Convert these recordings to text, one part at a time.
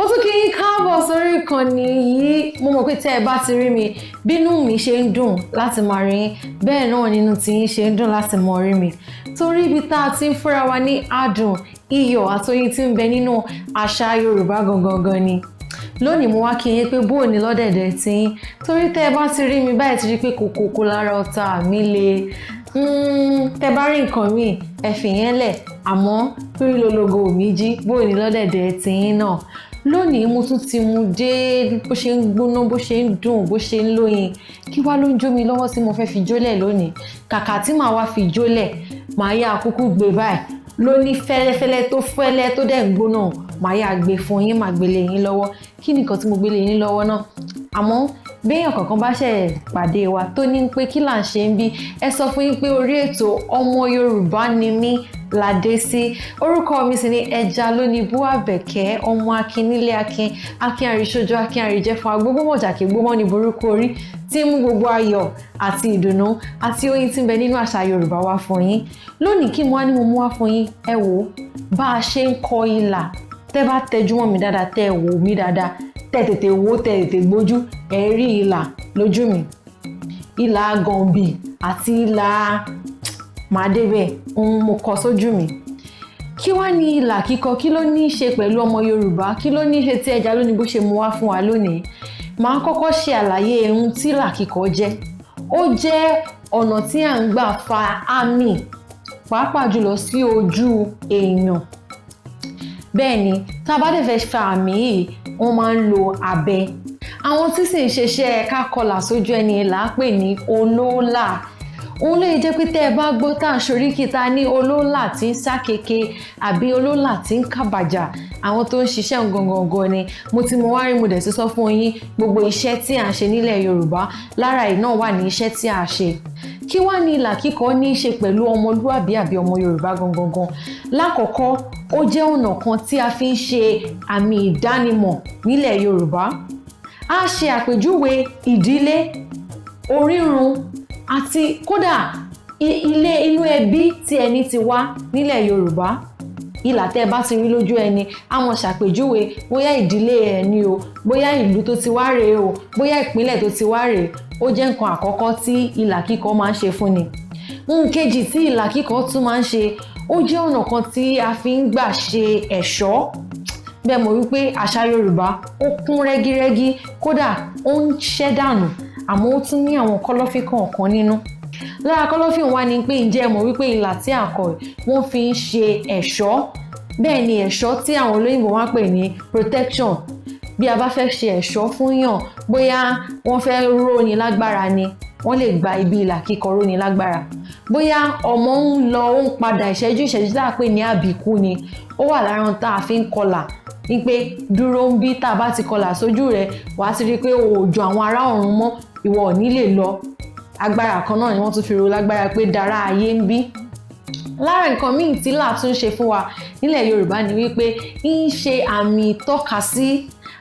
Tún kí yín káàbọ̀ sórí ìkànnì yìí. Mo mọ̀ pé tẹ́ ẹ bá ti rí mi, bínú mi ṣe ń dùn láti máa rí yín, bẹ́ẹ̀ náà nínú tí yín ṣe ń dùn láti mọ̀ rí mi, torí ibi tá a ti ń fúnra wa ní adùn, iyọ̀ àtoyin tí ń bẹ nínú àṣà Yorùbá gangan gan ni. Lónìí, mo wá kí yín pé bóò ní lọ́dẹ̀dẹ̀ tí yín, torí tẹ́ ẹ bá ti rí mi báyìí, ti rí pé kòkòkò lára ọ̀tá mi le. Tẹ́ bá rí nǹkan míì, ẹ fi yẹn lẹ̀, àmọ́ rí lologo mi jí. Bóò ní lọ́dẹ̀dẹ̀ tí yín náà? Lónìí, mo tún ti mú dé bó ṣe ń gbóná, bó ṣe ń dùn, bó ṣe ń lóyin. Kí wá ló ń jó mi lọ́wọ́ tí mo fẹ́ fi jólẹ̀ lónìí? Kàkà tí màá wá fi jólẹ̀, màá yá kúkú gbé báyìí lóní fẹ́lẹ́fẹ́lẹ́, tó fẹ́lẹ́, tó dẹ̀ ń gbóná. Màá yá gbé fún yín, màá gbélé yín lọ́wọ́. Kí nìkan tí mo gbélé yín lọ́wọ́ náà? Àmọ́ béèyàn kankan bá ṣe pàdé wa tó ní pé kí là ń ṣe ń bí, ẹ sọ fún yín pé orí ètò Ọmọ Yorùbá Ni Mí la dé sí. Orúkọ mi sì ni Ẹja lónìí bú Àbẹ̀kẹ́, ọmọ Akin nílé Akin, Akin àríṣojú, Akin àríjẹfún, agbógbómọ̀jà kí gbómọ́ ní burúkú orí tí ń mú gbogbo ayọ̀ àti ìdùnnú àti oyin tí ń bẹ nínú àṣà Yorùbá wá fún yín lónìí. Kí mo wá ní mo mú wá fún yín? Ẹ wò ó, bá a ṣe ń kọ ilà, tẹ́ bá tẹjú mọ́ mi dáadáa, tẹ́ wò mí dáadáa, tẹ́ tètè wò, tẹ́ tètè gbójú, ẹ rí ìlà lójú mi, ìlà gànbì àti ìlà màdébẹ̀ òun mo kọ sójú mi. Kí wá ní ìlà kíkọ? Kí ló ní í ṣe pẹ̀lú ọmọ Yorùbá? Kí ló ní í ṣe tí Ẹja lónìí bó ṣe mú wá fún wa lónìí? Màá kọ́kọ́ ṣe àlàyé ohun tí ìlà kíkọ jẹ́. Ó jẹ́ ọ̀nà tí à ń gbà fa àmì, pàápàá jùlọ sí ojú èèyàn. Bẹ́ẹ̀ ni, tá a bá dẹ̀ fẹ́ fa àmì yìí, wọ́n máa ń lo abẹ. Àwọn tí sì ń ṣiṣẹ́ ká kọlà sójú ẹni là á pè ní olóólà. Òun ló jẹ́ pé tẹ́ ẹ bá gbọ́ tá a ṣoríkì ta ní olóólà tí ń sá keke àbí olóólà tí ń kàbàjà, àwọn tó ń ṣiṣẹ́ gangan ni. Mo ti mọ wá rí, mo dẹ̀ ti sọ fún yín gbogbo iṣẹ́ tí à ń ṣe nílẹ̀ Yorùbá. Lára ẹ̀ náà wà ní iṣẹ́ tí a ṣe. Kí wá ní ìlà kíkọ ní í ṣe pẹ̀lú ọmọlúàbí àbí ọmọ Yorùbá gangan? Lákọ̀ọ́kọ́, ó jẹ́ ọ̀nà kan tí a fi ń ṣe àmì ìdánimọ̀ nílẹ̀ Yorùbá. A ṣe àpèjúwe ìdílé, orírun àti kódà ilé inú ẹbí tí ẹni ti wá nílẹ̀ Yorùbá. Ìlà tẹ́ ẹ bá ti rí lójú ẹni á mọ̀ ṣàpèjúwe bóyá ìdílé ẹni o, bóyá ìlú tó ti wá rèé o, bóyá ìpínlẹ̀ tó ti wá rèé. Ó jẹ́ nǹkan àkọ́kọ́ tí ìlà kíkọ máa ń ṣe fún ni. Nǹkejì tí ìlà kíkọ tún máa ń ṣe, ó jẹ́ ọ̀nà kan tí a fi ń gbà ṣe ẹ̀ṣọ́. Bẹ́ẹ̀ mọ̀ wípé àṣà Yorùbá ó kún rẹ́gírẹ́gí, kódà ó ń ṣẹ́ dànù, àmọ́ ó tún ní àwọn kọ́lọ́fín kọ̀ọ̀kan nínú. Lára kọ́lọ́fín wa ni pé, ǹjẹ́ ẹ mọ̀ wípé ìlà tí à ń kọ, wọ́n fi ń ṣe ẹ̀ṣọ́? Bẹ́ẹ̀ ni, ẹ̀ṣọ́ tí àwọn olóyìnbó wá pè ní protection. Bí a bá fẹ́ ṣe ẹ̀ṣọ́ fún yàn, bóyá wọ́n fẹ́ róni lágbára ni, wọ́n lè gba ibi ìlà kíkọ róni lágbára. Bóyá ọmọ ń lọ, ó ń padà, ìṣẹ́jú ìṣẹ́jú tá a pè ní àbíkú ni, ó wà lára ohun tá a fi ń kọlà ní pé dúró ń bí. Tá a bá ti kọlà sójú rẹ̀, wàá ti rí i pé òòjọ́ àwọn ará ọ̀run mọ́, ìwọ ò ní lè lọ. Agbára kan náà ni wọ́n tún fi ro lágbára pé dára ayé ń bí. Lára nǹkan míì tí là tún ṣe fún wa nílẹ̀ Yorùbá ni wípé ń ṣe àmì ìtọ́kasí.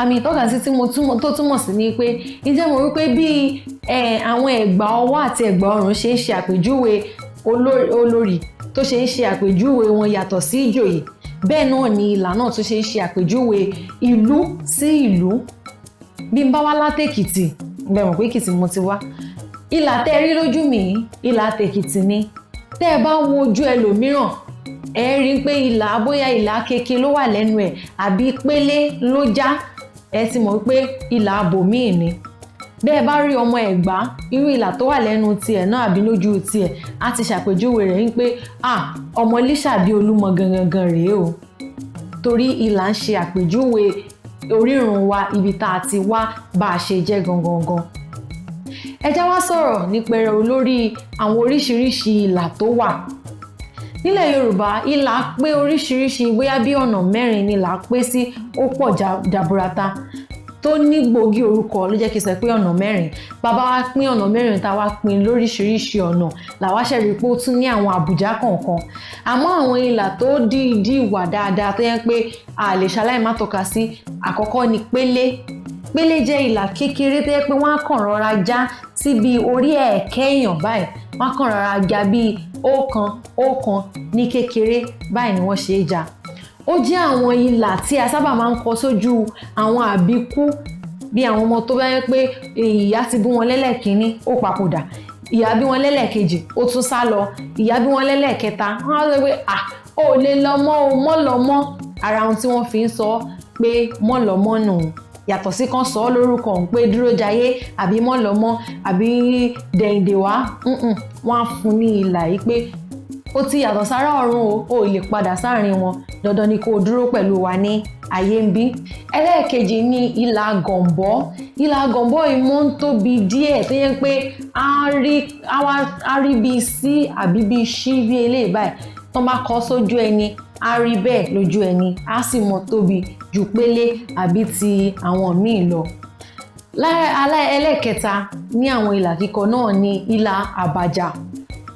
Àmì ìtọ́kasí tí mo túmọ̀ tó túmọ̀ sí ni pé, ǹjẹ́ mo wípé bí àwọn ẹ̀gbà ọwọ́ àti ẹ̀gbà ọrùn ṣe ń ṣe àpèjúwe olórí, tó ṣe ń ṣe àpèjúwe wọn yàtọ̀ sí ìjòyè, bẹ́ẹ̀ náà ni ìlà náà tún ṣe ń ṣe àpèjúwe ìlú sí ìlú. Bí n bá wá látèkìtì, bẹ́ẹ̀ mọ̀ pé Èkìtì mo ti wá, ìlà tẹ́ ẹ rí lójú mi, ìlà tèkìtì ni. Tẹ́ ẹ bá wo ojú ẹlòmíràn, ẹ rí i pé ìlà, bóyá ìlà keke ló wà lẹ́nu ẹ̀ àbí pélé ló já, ẹ ti mọ̀ pé ìlà abòmíì ni. Bẹ́ẹ̀ bá rí ọmọ Ẹ̀gbá, irú ìlà tó wà lẹ́nu tiẹ̀ náà àbí lójú tiẹ̀ á ti ṣàpèjúwe rẹ̀ wípé, ah, ọmọ Lísàbí Olúmọ gangan rèé o, torí ìlà ń ṣe àpèjúwe orírun wa, ibi tá a ti wá, bá a ṣe jẹ́ gangan gan. Ẹ já wá sọ̀rọ̀ ní pẹrẹu lórí àwọn oríṣiríṣi ìlà tó wà nílẹ̀ Yorùbá. Ìlà pé oríṣiríṣi, bóyá bí ọ̀nà mẹ́rin ni ìlà pé sí. Ó pọ̀ jaburata tó ní gbòógì orúkọ ló jẹ́ kí n sọ pé ọ̀nà mẹ́rin. Bàbá wa pín ọ̀nà mẹ́rin, tá a wá pín lóríṣiríṣi ọ̀nà, làwa ṣe rí i pé ó tún ní àwọn àbùjá kọ̀ọ̀kan. Àmọ́ àwọn ìlà tó dìídì wà dáadáa tó yẹ pé a lè ṣaláì má tọ́ka sí, àkọ́kọ́ ni pélé. Pélé jẹ́ ìlà kékeré tó yẹ pé wọ́n á kàn rọra já síbi orí ẹ̀ẹ̀kẹ́ èèyàn báyìí. Wọ́n á kàn rọra já bíi ọ̀kan ọ̀kan ní kékeré báyìí ni wọ́n ṣe é já. Ó jẹ́ àwọn ìlà tí a sábà máa ń kọ sójú àwọn àbíkú, bí àwọn ọmọ tó bá yẹ pé ìyá ti bí wọn lẹ́lẹ́kínní, ó papòdà, ìyá bí wọn lẹ́lẹ́kejì, ó tún sá lọ, ìyá bí wọn lẹ́lẹ́kẹta, wọ́n á sọ pé à ó lè lọ mọ́ o, mọ́ lọ mọ́. Ara ohun tí wọ́n fi ń sọ pé mọ́ lọ mọ́ nù, yàtọ̀ sí kan sọ ọ́ lórúkọ òun pé dúró jayé àbí mọ́ lọ mọ́ àbí dẹ̀yìndè wá, wọ́n á fún ní ìlà yìí pé ó ti yàtọ̀ sára ọ̀run o, ò lè padà sáàrin wọn, dandan ni kó o dúró pẹ̀lú wa ní ayé ń bí. Ẹlẹ́ẹ̀kejì ni ìlà gọ̀m̀bọ́. Ìlà gọ̀m̀bọ́ yìí mọ́ ń tóbi díẹ̀, tó yẹ pé á rí bíi sí àbí bíi ṣí bí eléyìí báyìí. Tó bá kọ sójú ẹni, á rí bẹ́ẹ̀ lójú ẹni, á sì mọ́ tóbi ju pélé àbí ti àwọn míì lọ. Ẹlẹ́ẹ̀kẹta ní àwọn ìlà kíkọ náà ni ìlà àbàjá.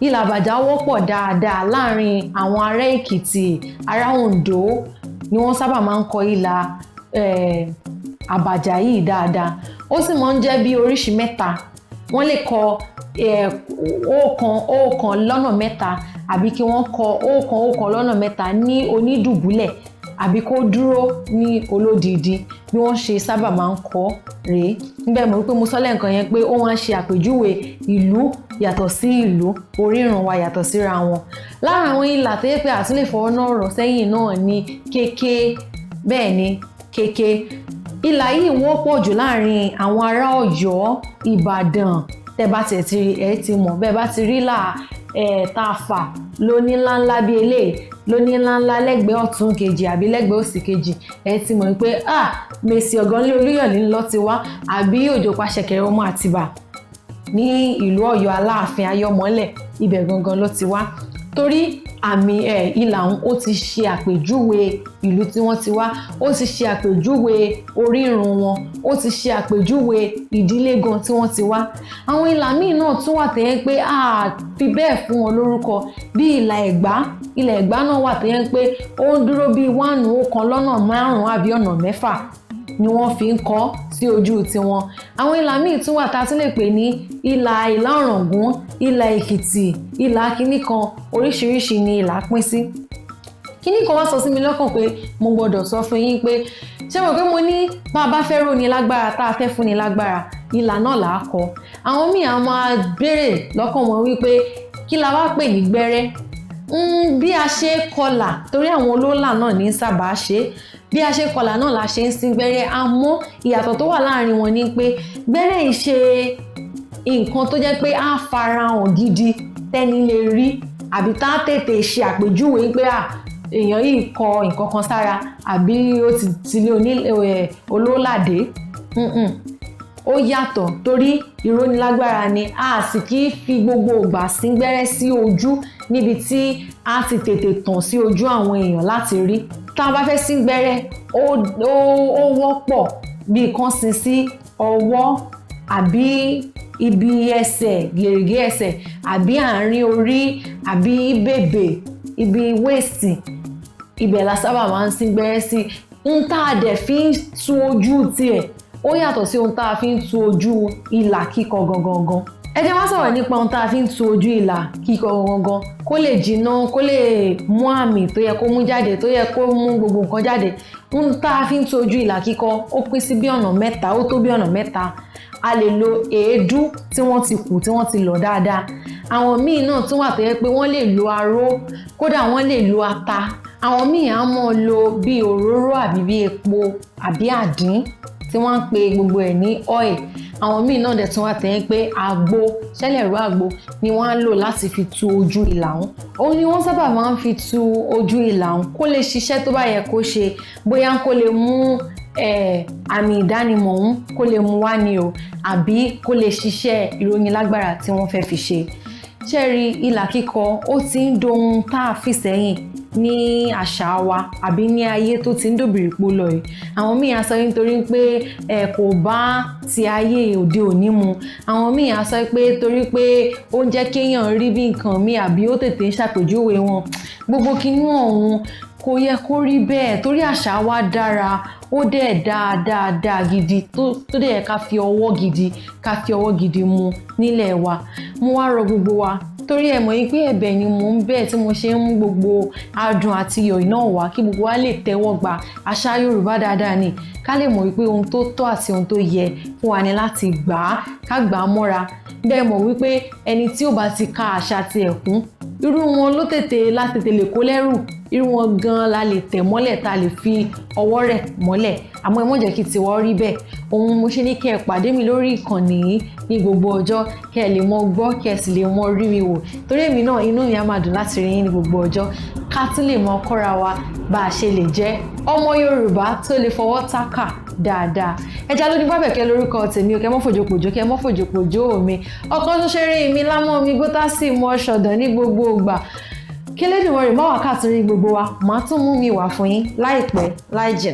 Ìlà àbàjá wọ́pọ̀ dáadáa láàrin àwọn ará Èkìtì, ará Oǹdó ni wọ́n sábà máa ń kọ ìlà àbàjá yìí dáadáa. Ó sì máa ń jẹ́ bí oríṣi mẹ́ta. Wọ́n lè kọ ọ̀kan ọ̀kan lọ́nà mẹ́ta, àbí kí wọ́n kọ ọ̀kan ọ̀kan lọ́nà mẹ́ta ní onídùbúlẹ̀, àbí kó dúró ní olódìdí. Bí wọ́n ṣe sábà máa ń kọ rèé. Níbẹ̀ mo rí pé mo sọ lẹ́ẹ̀kan yẹn pé ó máa ń ṣe àpèjúwe ìlú yàtọ̀ sí ìlú, orírun wa yàtọ̀ síra wọn. Lára àwọn ìlà tó yẹ pé a tún lè fọwọ́ náà rọ̀ sẹ́yìn náà ni kéké. Bẹ́ẹ̀ ni, kéké. Ìlà yìí wọ́pọ̀ jù láàrin àwọn ará Ọ̀yọ́, Ìbàdàn. Tẹ́ bá tiẹ̀ ti rí, ẹ ti mọ̀. Bẹ́ẹ̀ bá ti rí là tá a fà lóní ńláńlá bí eléyìí, lóní ńláńlá lẹ́gbẹ̀ẹ́ ọ̀tún kejì àbí lẹ́gbẹ̀ẹ́ òsì kejì, ẹ ti mọ̀ pé ah, Mèsì Ọ̀gànlé Olúyọ̀lé ńlọ ti wá, àbí Òjò Paṣẹ̀kẹ̀rẹ̀ ọmọ Àtìbà ní ìlú Ọ̀yọ́ Aláàfin Ayọ̀mọ́lẹ̀, ibẹ̀ gangan ló ti wá. Torí àmì ìlà ọ̀hún ó ti ṣe àpèjúwe ìlú tí wọ́n ti wá, ó ti ṣe àpèjúwe orírun wọn, ó ti ṣe àpèjúwe ìdílé gan tí wọ́n ti wá. Àwọn ìlà míì náà tún wà tẹ́yẹ́ pé a fi bẹ́ẹ̀ fún wọn lórúkọ, bí ìlà Ẹ̀gbá. Ìlà Ẹ̀gbá náà wà tẹ́yẹ́ pé ó ń dúró bí 1 ọ̀kan lọ́nà 5 àbí ọ̀nà 6 ni wọ́n fi ń kọ sí ojú tiwọn. Àwọn ìlà míì tún wà tá a tún lè pè ní ìlà Ìlá Ọ̀ràngún, ìlà Èkìtì, ìlà kínní kan, oríṣiríṣi ni ìlà pín sí. Kínní kan wá sọ sí mi lọ́kàn pé mo gbọ́dọ̀ sọ fún yín pé ṣé mo pé mo ní bá a bá fẹ́ róni lágbára, tá a fẹ́ fúnni lágbára, ìlà náà là á kọ. Àwọn míì á máa béèrè lọ́kàn wọn wípé kí la wá pè ní gbẹ́rẹ́? Bí a ṣe kọlà, torí àwọn olólà náà ní sábà ṣe, bí a ṣe kọlà náà la ṣe ń sín gbẹ́rẹ́. Àmọ́ ìyàtọ̀ tó wà láàrin wọn ni pé gbẹ́rẹ́ yìí ṣe nǹkan tó jẹ́ pé á farahàn gidi tẹ́ni lè rí, àbí tá a tètè ṣe àpèjúwe pé à èèyàn yìí kọ nǹkan kan sára, àbí ó ti tilé olólàdé. Ó yàtọ̀ torí ìrónilágbára ni. A sì kì í fi gbogbo ìgbà sín gbẹ́rẹ́ sí ojú níbi tí a ti tètè tàn sí ojú àwọn èèyàn láti rí. Tá a bá fẹ́ sín gbẹ́rẹ́, ó wọ́pọ̀ bí kan sin sí ọwọ́ àbí ibi ẹsẹ̀, gèrègé ẹsẹ̀, àbí àárín orí, àbí bèbè, ibi waist, ibẹ̀ la sábà máa ń sín gbẹ́rẹ́ sí. Ohun tá a dẹ̀ fi ń tu ojú tiẹ̀ ó yàtọ̀ sí ohun tá a fi ń tu ojú ìlà kíkọ gangan. Ẹ jẹ́ wá sọ̀rọ̀ nípa ohun tá a fi ń tu ojú ìlà kíkọ gangan, kó lè jìnnà, kó lè mú àmì tó yẹ kó mú jáde, tó yẹ kó mú gbogbo nǹkan jáde. Ohun tá a fi ń tu ojú ìlà kíkọ ó pín sí bí ọ̀nà mẹ́ta, ó tó bí ọ̀nà mẹ́ta. A lè lo èédú tí wọ́n ti kù, tí wọ́n ti lọ̀ dáadáa. Àwọn míì náà tún wà tó yẹ pé wọ́n lè lo aró, kódà wọ́n lè lo ata. Àwọn míì á mọ́ lo bí òróró àbí bí epo àbí àdín tí wọ́n ń pe gbogbo ẹ̀ ní oil. Àwọn míì náà dẹ̀ tún wà tó yẹ pé àgbo, ṣẹlẹ̀rú àgbo ni wọ́n á lò láti fi tu ojú ìlà ọ̀hún. Òun ni wọ́n sábà máa ń fi tu ojú ìlà ọ̀hún kó lè ṣiṣẹ́ tó bá yẹ kó ṣe, bóyá kó lè mú àmì ìdánimọ̀ ọ̀hún kó lè mú wá ni o, àbí kó lè ṣiṣẹ́ ìrónilágbára tí wọ́n fẹ́ fi ṣe. Ṣé rí ìlà kíkọ ó ti ń dohun tá a fi sẹ́yìn ní àṣà wa àbí ní ayé tó ti ń dòbìrìpo lọ yìí. Àwọn míì á sọ nítorí pé kò bá ti ayé òde òní mu. Àwọn míì á sọ pé torí pé ó ń jẹ́ kéèyàn rí bí nǹkan míì àbí ó tètè ń ṣàpèjúwe wọn. Gbogbo kinní ọ̀hún kò yẹ kó rí bẹ́ẹ̀ torí àṣà wa dára, ó dẹ̀ dáadáa gidi tó dẹ̀ yẹ ká fi ọwọ́ gidi, ká fi ọwọ́ gidi mu nílẹ̀ wa. Mo wá rọ gbogbo wa Torí ẹ mọ̀ yín pé ẹ̀bẹ̀ ni mò ń bẹ̀ tí mo ṣe ń mú gbogbo adùn àti iyọ̀ náà wá kí gbogbo wa lè tẹ́wọ́ gba àṣà Yorùbá dáadáa ni, ká lè mọ̀ wípé ohun tó tọ́ àti ohun tó yẹ fún wa ni láti gbà á, ká gbà á mọ́ra. Bẹ́ẹ̀ mọ̀ wípé ẹni tí ò bá ti ka àṣà tiẹ̀ kún, irú wọn ló tètè láti tètè lè kó lẹ́rù, irú wọn gan la lè tẹ̀ mọ́lẹ̀, tá a lè fi ọwọ́ rẹ̀ mọ́lẹ̀. Àmọ́ ẹ má jẹ́ kí tiwa rí bẹ́ẹ̀. Òun mo ṣe ní kí ẹ pàdé mi lórí ìkànnì yìí ní gbogbo ọjọ́, kí ẹ lè mọ gbọ́, kí ẹ sì lè mọ rí mi wò, torí èmi náà, inú mi á máa dùn láti rí yín ní gbogbo ọjọ́, ká tún lè mọ kọ́ra wa bá a ṣe lè jẹ́ ọmọ Yorùbá tó lè fọwọ́ tákà dáadáa. Ẹja ló ní bábẹ̀kẹ́ lórúkọ tèmi o. Kẹ́ mọ́ fòjòpòjò, kẹ́ mọ́ fòjòpòjò mi, ọkàn tó ṣeré mi lámọ́ mi gbótá sí mọ́ ṣọ̀dàn ní gbogbo ìgbà. Kí Elédùmarè má wá káàtó rí gbogbo wa. Màá tún mú mi wá fún yín láìpẹ́ láì jìnnà.